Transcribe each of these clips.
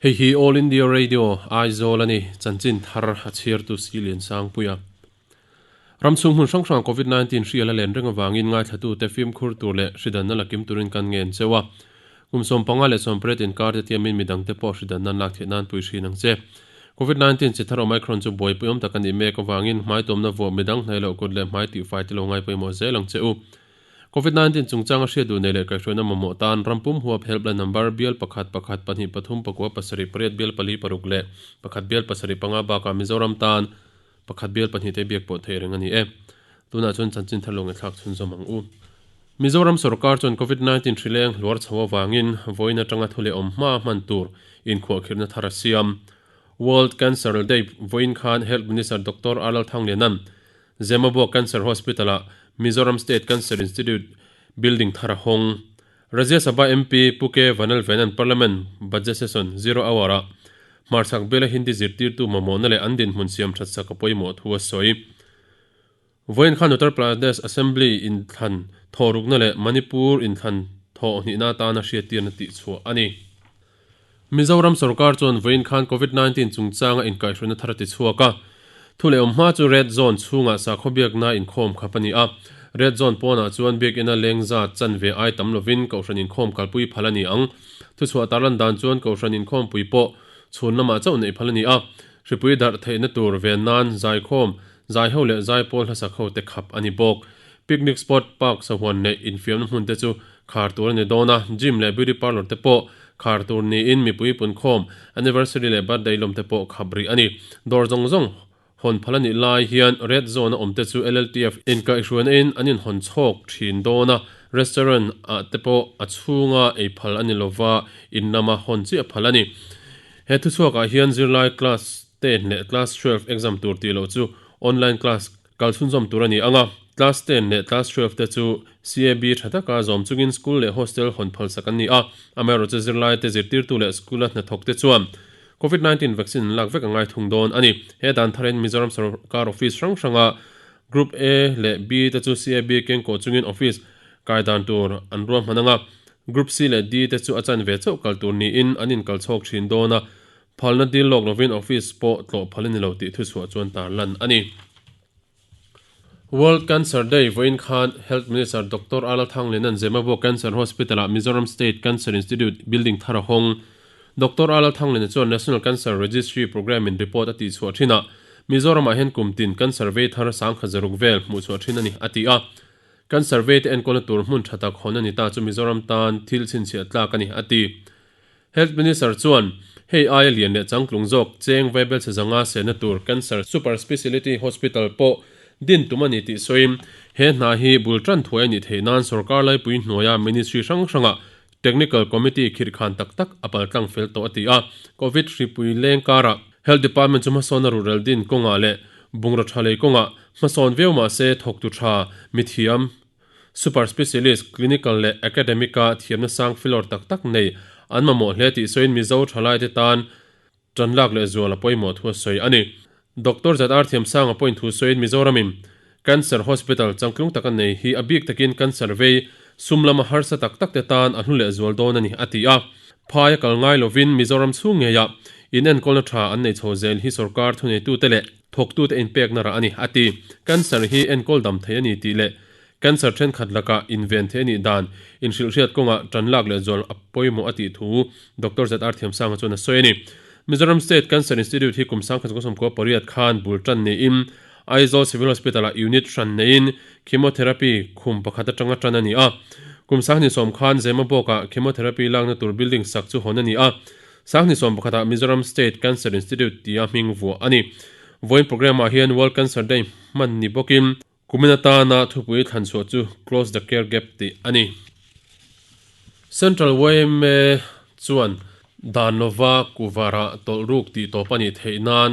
Hei hi All India Radio, Aizawl a ni, chanchin thar a chhiartu si Liansangpuia. Ram chhung hmun hrang hrang Covid 19 hri a la len reng avangin ngaithlatute fimkhur tur leh hridanna la kim turin kan ngen cheu a. Kum 15 leh 18 inkar te tiamin midangte pawh hridanna an lak theih nan pui hrin ang che. Covid 19 chi thar Omicron chu buaipui awm tak a nih mek avangin hmaitumna vuah midang hnaih loh kut leh hmai tihfai te lo ngai pawimawh zel ang che u. Covid 19 chungchanga hriat duh nei leh kaihhruaina mamawh tan rampum huap helpline number bial pakhat pakhat pahnih pathum pakua pasarih pariat bial pali paruk leh pakhat bial pasarih panga bakah Mizoram tan pakhat bial pahnih te biak pawh theih reng a ni e. Tunah chuan chanchin thar lo ngaihthlak chhunzawm ang u. Mizoram sorkar chuan Covid 19 hri leng hluar chho avangin vawiin atanga thu leh awm hma hman tur inkhuahkhirhna thar a siam. World Cancer Day vawiin khan Health Minister Doctor Arlal Thanglianan Zemabawk Cancer Hospital-ah Mizoram State Cancer Institute building thar a hawng. Rajya Sabha MP Pu K Vanlalvenan Parliament Budget Session Zero Hour-ah hmarchhak biala Hindi zirtirtu mamawhna leh an dinhmun siam that sak a pawimawh thu a sawi. Vawiin khan Uttar Pradesh Assembly inthlan thawhrukna leh Manipur inthlan thawhhnihna atana hriattirna tihchhuah a ni. Mizoram sorkar chuan vawiin khan Covid 19 chungchanga inkaihhruaina thar a ti chhuak a. Thu leh awm hma chu Red Zone chhungah sakhaw biakna inkhawm khap a ni a. Red Zone pawnah chuan biakina lengza chan ve ai tam lovin Kohhran inkhawm kalpui phal a ni ang. Thuchhuah tarlan dan chuan Kohhran inkhawmpui pawh chhun lamah chauh neih phal a ni a. Hripui darh theihna tur ven nan zaikhawm, zaiho leh zaipawl hlasak ho te khap a ni bawk. Picnic spot, park, sahuan leh infiamna hmun te chu khar tur a ni dawn a, gym leh beauty parlour te pawh khar tur niin mipui punkhawm, anniversary leh birthday lawm te pawh khap rih a ni. Dawr zawng zawng hawn phal a nih lai hian red zone a awm te chu LLTF inkaihhruaina in an inhawn chhawk thin dawn a, restaurant ah te pawh a chhunga ei phal a ni lova, in lama hawn chiah phal a ni. He thuchhuakah hian zirlai class ten leh class 12 exam tur tih loh chu online class Kal chhunzawm tur a ni ang a, Class ten leh Class 12 te chu CAB tha taka zawm chungin school leh hostel hawn phalsak an ni a, amaherawhchu zirlaite zirtirtu leh school-a hnathawk te chuan Covid 19 vaccine an lak vek a ngai thung dawn a ni. He dan tharin Mizoram sorkar office hrang hranga Group A leh B te chu CAB kengkawh chungin office kai dan tur an ruahman ang a, Group C leh D te chu a chanve chauh kal tur niin an inkal chhawk thin dawn a, Phalna dil lawk lovin office pawh tlawh phal a ni lo tih thuchhuah chuan tarlan a ni. World Cancer Day vawiin khan Health Minister Doctor Arla Thanglianan Zemabawk Cancer Hospital-ah Mizoram State Cancer Institute building thar a hawng. Doctor Arla Thangliana chuan National Cancer Registry Programme-in report a tihchhuah thinah Mizoramah hian kum tin cancer vei thar sangkhat zaruk vel hmuhchhuah thin a ni, a ti a. Cancer veite enkawlna tur hmun tha tak hawn a ni ta chu Mizoram tan thil chhinchhiah tlak a ni, a ti. Health Minister chuan, hei aia lian leh changtlung zawk cheng vaibel chhe zanga sehna tur Cancer Super Speciality Hospital pawh din tum a ni tih sawiin, he hna hi bul tan thuai a nih theih nan sorkar laipui hnuaia Ministry hrang hrangah Technical Committee khirhkhan tak tak a paltlang fel tawh a ti a. Covid hripui leng karah Health Department chu hmasawnna ruhrel din kawngah leh bungraw tha lei kawngah hmasawn viau mah se thawktu tha mithiam Super Specialist, Clinical leh Academic-a thiamna sang filawr tak tak nei an mamawh hle tih sawiin Mizo thalaite tan tanlak leh zual a pawimawh thu a sawi a ni. Doctor ZR Thiamsanga pawhin thu sawiin Mizoramin Cancer Hospital changtlung tak a nei hi a bik takin cancer vei sum lama harsa tak tak te tan a hlu leh zual dawn a ni a ti a. Phai a kal ngai lovin Mizoram chhung ngeiah inenkawlna tha an nei chho zel hi sorkar thuneitute leh Thawktute inpekna rah a ni, a ti. Cancer hi enkawl dam thei a ni tih leh cancer thenkhat lakah inven thei a nih dan inhrilhhriat kawngah tan lak leh zual a pawimawh a tih thu Doctor ZR Thiamsanga chuan a sawi a ni. Mizoram State Cancer Institute hi kum 1998 khan bul tan niin Aizawl Civil Hospital-ah unit hran neiin chemotherapy khum pakhat atanga tan a ni a. Kum 20 khan Zemabawkah chemotherapy lakna tur building sak chu hawn a ni a. Sanghni sawm pakhatah Mizoram State Cancer Institute tia hming vuah a ni. Vawiin programme-ah hian World Cancer Day hman ni bawkin kumin atana thupui thlan chhuah chu Close the Care Gap tih a ni. Central yma chuan dan lova kuvarah tawlh ruk tih tawp a nih theih nan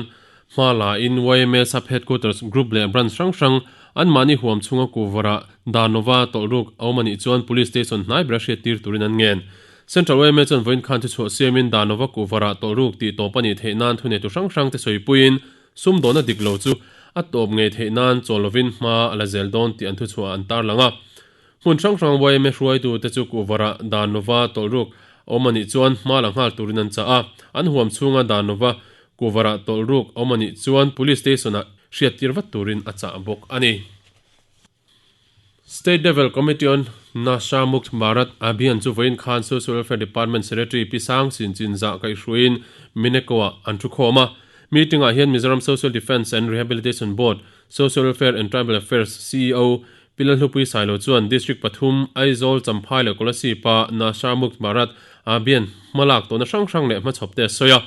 hma la in yma Sub Headquarters Group leh Branch hrang hrang anmahni huam chhunga kuvarah dan lova tawlh ruk a awm a nih chuan Police Station hnai bera hriattir turin an ngen. Central yma chuan vawiin khan thuchhuah siamin dan lova kuvarah tawlh ruk tih tawp a nih theih nan thuneitu hrang hrang te sawipuiin sumdawnna dik lo chu a tawp ngei theih nan chawl lovin hma a la zel dawn tih an thuchhuah an tarlang a. Hmun hrang hrang yma hruaitute chu kuvarah dan lova tawlh ruk. awm a nih chuan hma la nghal turin an chah a, an huam chhunga dan lova kuvarah tawlh ruk awm a nih chuan Police Station-ah hriattir vat turin a chah bawk a ni. State Level Committee on Nasha Mukt Bharat Abhiyan chu vawiin khan Social Welfare Department Secretary Pi Sang Sin Chin Zah kaihhruaiin Mineko-ah an thu khawm a. Meeting-ah hian Mizoram Social Defence and Rehabilitation Board, Social Welfare and Tribal Affairs CEO Pi Lalhlupui Sailo chuan District pathum, Aizawl, Champhai leh Kolasib-a Nasha Mukt Bharat Abhiyan hmalak tawhna hrang hrang leh hmachhawp te a sawi a.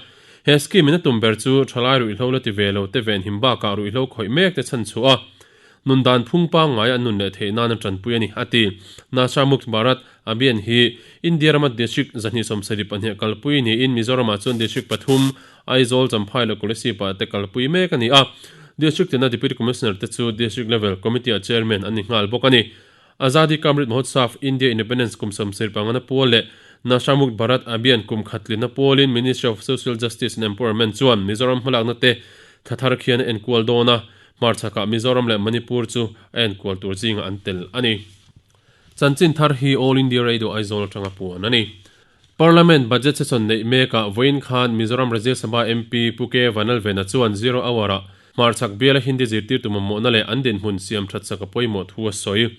He scheme-in a tum ber chu thalai ruihhlo la ti ve lo te venhim bakah ruihhlo khawih mek te chhanchhuah a, Nun dan phung pangngai an nun leh theih nan a tanpui a ni, a ti. Nasha Mukt Bharat Abhiyan hi India rama district 272 kalpui niin Mizoramah chuan district pathum, Aizawl, Champhai leh Kolasib-ah te kalpui mek a ni a. District tina Deputy Commissioner te chu District Level Committee-ah Chairman an ni nghal bawk a ni. Azadi Ka Amrit Mahotsav, India Independence kum 75 na pual leh Nasha Mukt Bharat Abhiyan kum khat tlinna pualin Ministry of Social Justice and Empowerment chuan Mizoram hmalakna te thla thar khian a enkual dawn a. Hmarchhakah Mizoram leh Manipur chu a enkual tur zingah an tel a ni. Chanchin thar hi All India Radio Aizawl atanga puan a ni. Parliament Budget Session neih mekah vawiin khan Mizoram Rajya Sabha MP Pu K Vanlalvena chuan Zero Hour-ah hmarchhak biala Hindi zirtirtu mamawhna leh an dinhmun siam that sak a pawimawh thu a sawi.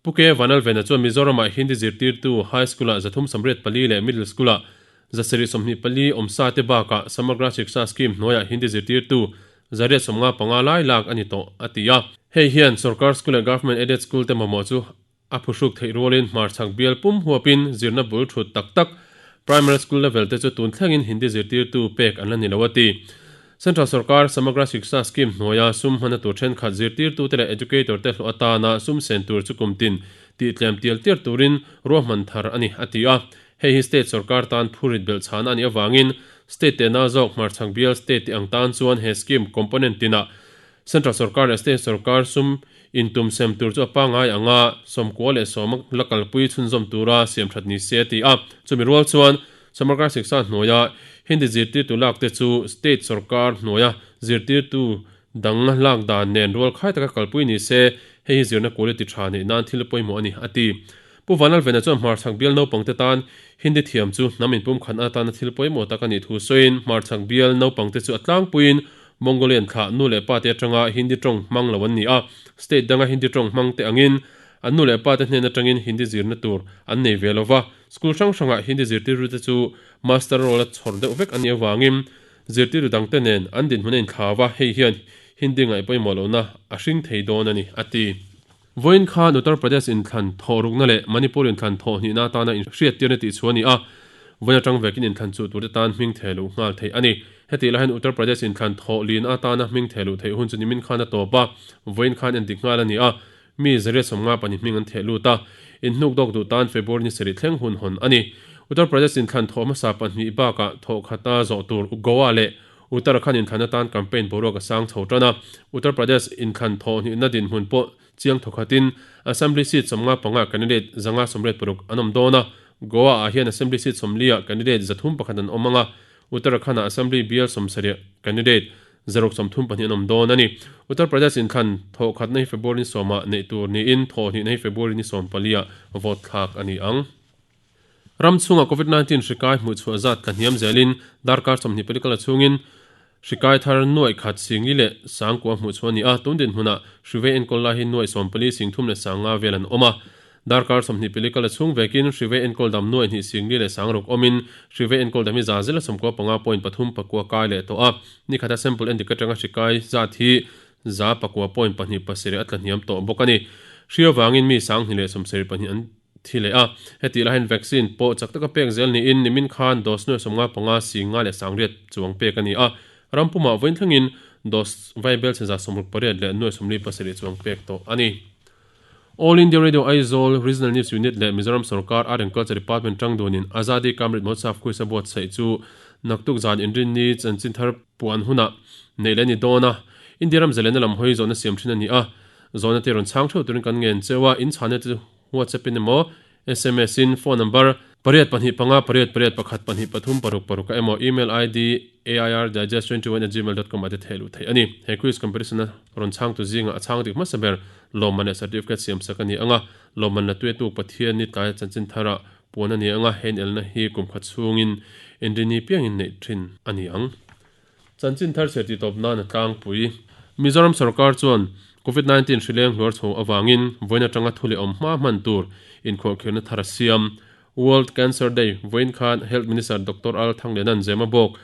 Pu K Vanlalvena chuan Mizoramah Hindi zirtirtu High School-ah 384 leh Middle School-ah 724 awmsa te bakah Samagra Shiksha Scheme hnuaiah Hindi zirtirtu 855 lai lak a ni tawh, a ti a. Hei hian Sorkar School leh Government Aided School te mamawh chu a phuhruk theih rualin hmarchhak bial pum huapin zirna bul thut tak tak Primary School level te chu tun thlengin Hindi zirtirtu pek an la ni lo, a ti. Central sorkar Samagra Shiksha Scheme hnuaia sum hmana tur thenkhat zirtirtute leh educator te hlawh atana sum sen tur chu kum tin tih tlem tial tial turin ruahman thar a ni, a ti a. Hei hi state sorkar tan phurit belh chhana a nih avangin state tehna zawk hmarchhak bial state te ang tan chuan he scheme component tinah central sorkar leh state sorkar sum intum sem tur chu a pangngai anga 90 leh 10 la kalpui chhunzawm tura siam that ni se a ti a. Chumi rual chuan Samagra Shiksha hnuaia Hindi zirtirtu lak te chu state sorkar hnuaia zirtirtu dang lak dan nen rual khai taka kalpui ni se, hei hi zirna quality tha neih nan thil pawimawh a ni, a ti. Pu Vanlalvena chuan hmarchhak bial naupangte tan Hindi thiam chu hnam inpumkhatna atana thil pawimawh tak a nih thu sawiin hmarchhak bial naupangte chu a tlangpuiin Mongolian thlah nu leh pate atanga Hindi tawng hmang lo an ni a, state danga Hindi tawng hmangte angin an nu leh pate hnen atangin Hindi zirna tur an nei ve lo va. School hrang hrangah Hindi zirtirtute chu master role a chhawr deuh vek a nih avangin zirtirtu dangte nen an dinhmun a inthlau a, hei hian Hindi ngaih pawimawh lohna a hring thei dawn a ni, a ti. Vawiin khan Uttar Pradesh inthlan thawhrukna leh Manipur inthlan thawhhnihna atana inhriattirna tih chhuah a ni a, vawiin atang vekin inthlan chuh turte tan hming theh luh nghal theih a ni. Hetih lai hian Uttar Pradesh inthlan thawh lin atana hming theh luh theih hun chu nimin khan a tawp a, vawiin khan endik nghal a ni a, Mi 152 hming an theh lut a, inhnuk dawk duh tan February ni sarih thleng hun hawn a ni. Uttar Pradesh inthlan thawh hmasa pahnih bakah thawh khata zawh tur Goa leh Uttarakhand inthlan atan campaign boruak a sang chho tan a. Uttar Pradesh inthlan thawh hnihna dinhmun pawh chiang thaw khatin Assembly seat 55 candidate 586 an awm dawn a, Goa ah hian Assembly seat 40 ah candidate 301 an awm ang a, Uttarakhand ah Assembly bial 70 candidate 632 an awm dawn a ni. Uttar Pradesh inthlan thawh khatna hi February ni sawmah neih tur niin thawh hnihna hi February ni sawm paliah vote thlak a ni ang. Ram chhungah Covid 19 hri kai hmuh chhuah zat tla hniam zelin darkar 20 pali kala chhungin hri kai thar nuaih khat singli leh sangkua hmuh chhuah a ni a, tun dinhmunah hri vei enkawl lai hi nuaih 14 singthum leh sanga vel an awm a. Darkar 20 pili kal a chhung vekin Hrive enkawl dam nuaih hnih singli leh sangruk awmin Hrive enkawl dam hi za zela 95 point pathum pakua kai leh tawh a. Ni khata sample endik atanga hri kai zat hi za pakua point pahnih pasarih a tla hniam tawh bawk a ni. Hri avangin mi 272 an thi leh a. Hetih lai hian vaccine pawh chak taka pek zel niin nimin khan dose nuaih 55 singa leh sangriat chuang pek a ni a. Rampumah vawiin thlengin dose vaibel chhe za 68 leh nuaih 47 chuang pek tawh a ni. All India Radio Aizawl Regional News Unit leh Mizoram Sorkar Art and Culture Department tang dunin Azadi Ka Amrit Mahotsav Quiz a buatsaih chu naktuk zan inrinni chanchin thar puan hunah neih leh a ni dawn a. India ram zalena lam hawi zawhna siam thin a ni a, zawhna te rawn chhang theuh turin kan ngen cheu a, inchhana te chu WhatsApp in emaw sms in phone number pariat pahnih panga pariat pariat pakhat pahnih pathum paruk paruk ah emaw email id airdigest21@gmail.com ah te theh luh theih a ni. He quiz competition a rawn chhangtu zingah a chhang dik hmasa ber lawmman leh certificate siam sak a ni ang a, lawmman la tuiatu Pathian ni tlai chanchin tharah puan a ni ang a, he inelna hi kum khat chhungin inrini piangin neih thin a ni ang. Chanchin thar chhiar tihtawp nan a tlangpui. Mizoram sorkar chuan Covid 19 hri leng hluar chho avangin vawiin atanga thu leh awm hma hman tur inkhuahkhirhna thar a siam. World Cancer Day vawiin khan Health Minister Doctor Al Thanglianan Zemabawk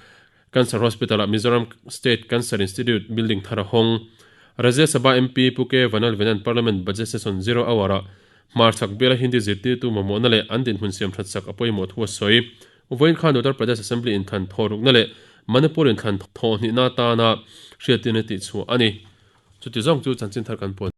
Cancer Hospital-ah Mizoram State Cancer Institute building thar a hawng. Rajya Sabha MP Pu K Vanalvenan Parliament Budget Session Zero Hour-ah hmarchhak biala Hindi zirtirtu mamawhna leh an dinhmun siam that sak a pawimawh thu a sawi. Vawiin khan Uttar Pradesh Assembly inthlan thawhrukna leh Manipur inthlan thawhhnihna atana hriattirna tihchhuah a ni. Chuti zawng chu chanchin thar kan puan.